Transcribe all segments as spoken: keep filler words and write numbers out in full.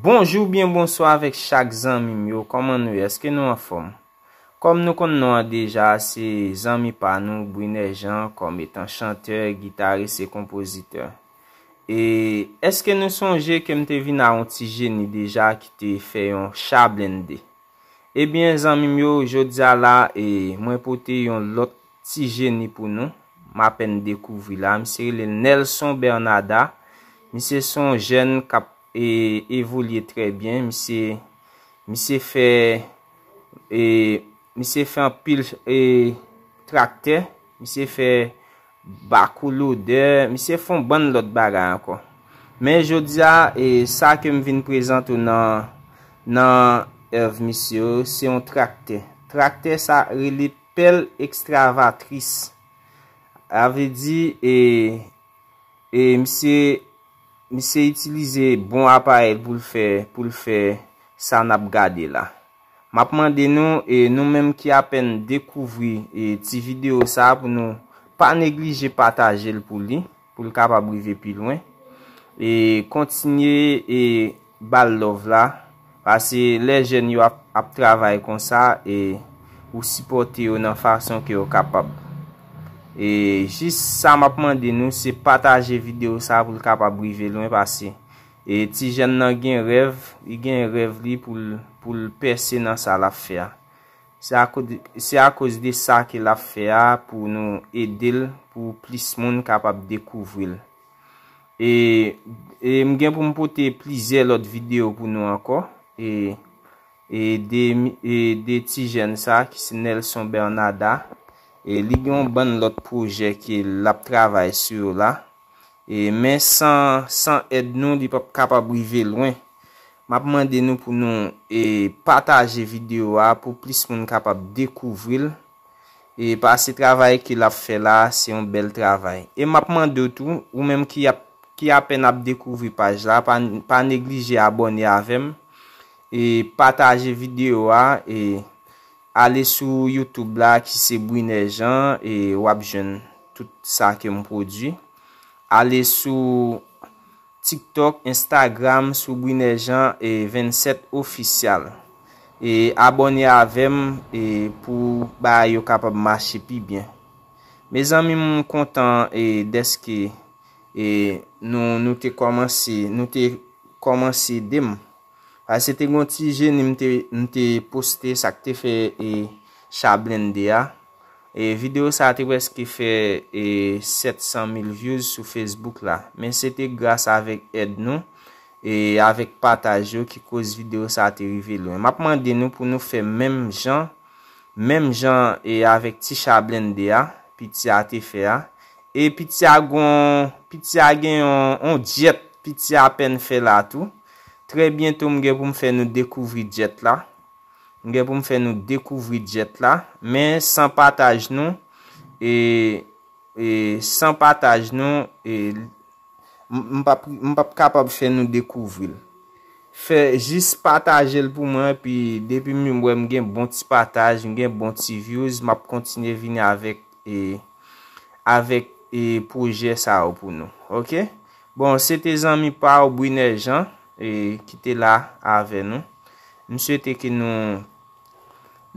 Bonjou oubyen bonswa avèk chak zanmi m yo, kòman nou ye? Èske nou anfòm? Kòm nou konn non an deja, se zanmi pa nou, Briner Jean, kòm etan chantè, gitaris e konpozitè. E èske nou sonje ke m te vin a yon ti jeni deja ki te fè yon cha blende? Ebyen, zanmi m yo, jodi a la, e, mwen pote yon lòt ti jeni pou nou. M apèn dekouvri la. Misye rele Nelson Bernada. Misye se yon jèn k ap, e, evolye trè byen. Misye, misye fè, e, misye fè anpil, e, traktè. Misye fè bakou lodè, misye fè yon bann lòt bagay ankò. Men jodi a, e, sa ke m vin prezante w nan, nan èv misye yo, se yon traktè. Traktè sa rele pèl ekstravatris. Sa vle di, e, e misye, misye itilize bon aparèy pou l fè, pou l fè sa n ap gade la. M ap mande nou, e, nou menm ki apèn dekouvri, e, ti videyo sa a, pou nou pa neglije pataje l pou li, pou l kapab rive pi lwen. E kontinye, e, ba l love la, paske lè jèn yo ap, ap travay konsa, e ou sipòte yo nan fason ke yo kapab. E jis sa m ap mande nou, se pataje videyo sa a pou l kapab rive lwen, paske, e, ti jèn nan gen rèv, li gen rèv li pou l, pou l pèse nan sa l ap fè a. Se akoz, se akoz de sa ke l ap fè a pou nou ede l, pou plis moun kapab dekouvri l. E, e m gen pou m pote plizyè lòt videyo pou nou ankò. E, e de, e de ti jèn sa ki se Nelson Bernada. E li gen yon bann lòt pwojè ke l ap travay sou yo la. E, men san, san èd nou, li p ap kapab rive lwen. M ap mande nou pou nou, e, pataje videyo a pou plis moun kapab dekouvri l. E paske travay ke l ap fè la, se yon bèl travay. E m ap mande w tou, ou menm ki ap, ki apèn ap dekouvri paj la, pa, pa neglije abòne avè m. E pataje videyo a, e ale sou YouTube la ki se Briner Jean, e w ap jwenn tout sa ke m pwodui. Ale sou TikTok, Instagram, sou Briner Jean, e vennsèt Official. E abòne avè m, e pou bagay yo kapab mache pi byen. Mezanmi, m kontan, e dèske, e nou, nou te kòmanse, nou te kòmanse ede m. Paske se te gon ti jeni m te, m te poste, sa k te fè, e, cha blende a. E videyo sa a te prèske fè, e, sèt san mil views sou Facebook la. Men se te gras avèk èd nou, e avèk pataj yo ki koz videyo sa a te rive lwen. M ap mande nou pou nou fè menm jan, menm jan, e avèk ti cha blende a, piti a te fè a. E piti a gon, piti a gen yon, yon jet, piti a apèn fè la tou. Trè byento m gen pou m fè nou dekouvri jet la. M gen pou m fè nou dekouvri jet la. Men san pataj nou, e, e san pataj nou, e m, m p ap, m p ap kapab fè nou dekouvri l. Fè jis pataje l pou mwen, epi depi m wè m gen bon ti pataj, m gen bon ti views, m ap kontinye vini avèk, e, avèk, e, pwojè sa yo pou nou. Oke? Bon, se te zanmi pa w, Briner Jean, e, ki te la avè nou. M swete ke nou,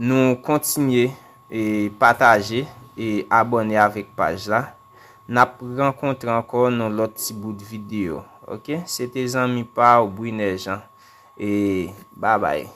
nou kontinye, e, pataje, e abòne avèk paj la. N ap rankontre ankò nan lòt ti bout videyo. Oke? Se te zanmi pa w, Briner Jean. E babay.